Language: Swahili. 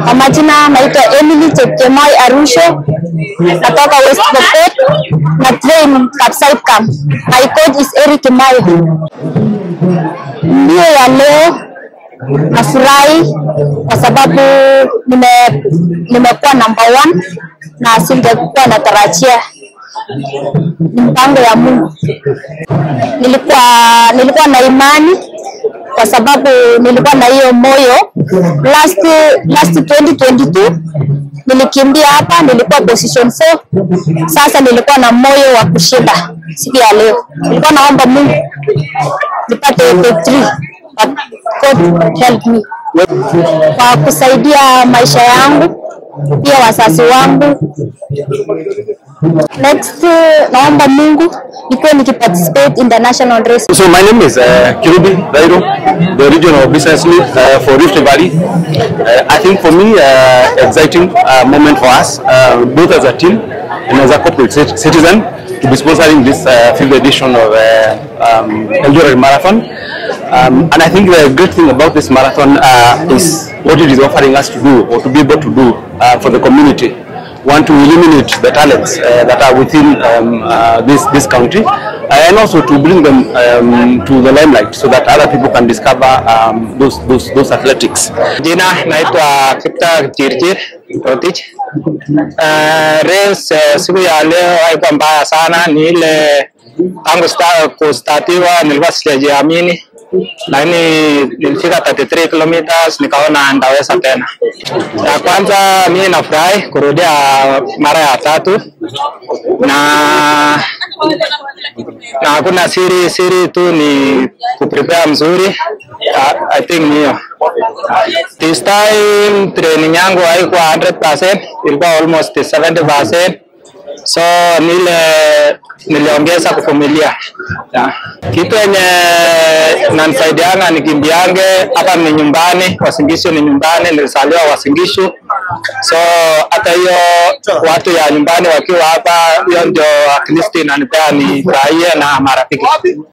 Kwa majina naitwa Emily Chepkemoi Arusho, natoka West Pokot na train Kapsait Camp. My coach is Eric Kimayo. Mbio ya leo nafurahi kwa sababu nimekuwa number 1 na singekuwa natarajia. Ni mpango ya Mungu. Nilikuwa na imani kwa sababu nilikuwa na hiyo moyo. Last 2022 nilikimbia hapa, nilikuwa position 4. Sasa nilikuwa na moyo wa kushinda siku ya leo. Nilikuwa naomba Mungu nipate 3, but God help me. Kwa kusaidia maisha yangu, pia wazazi wangu. Next, naomba Mungu nikuwe nikiparticipate in the national race. So my name is Kirubi Dairo, the regional business lead for Rift Valley. I think for me, exciting moment for us, both as a team and as a corporate citizen, to be sponsoring this 5th edition of Eldoret Marathon. And I think the great thing about this marathon is what it is offering us to do, or to be able to do for the community. Want to eliminate the talents that are within this country, and also to bring them to the limelight so that other people can discover those athletics. Jina naitwa Kipta Kipchirchir Rotich. Race siku ya leo haikuwa mbaya sana, ni ile tangu kustartiwa nilikuwa sijajiamini, lakini nilifika 33 kilometers nikaona ndaweza tena. Ya kwanza mimi nafurahi kurudia mara ya tatu, na hakuna siri tu ni kuprepare mzuri. I think niyo. This time training yangu haikuwa 100%, ilikuwa almost 70%. So niliongeza kuvumilia. Yeah. Kitu yenye nanisaidianga nikimbiange hapa ni nyumbani, Uasin Gishu ni nyumbani, nilizaliwa Uasin Gishu. So hata hiyo watu ya nyumbani wakiwa hapa, hiyo ndio at least inanipea nifurahie na marafiki.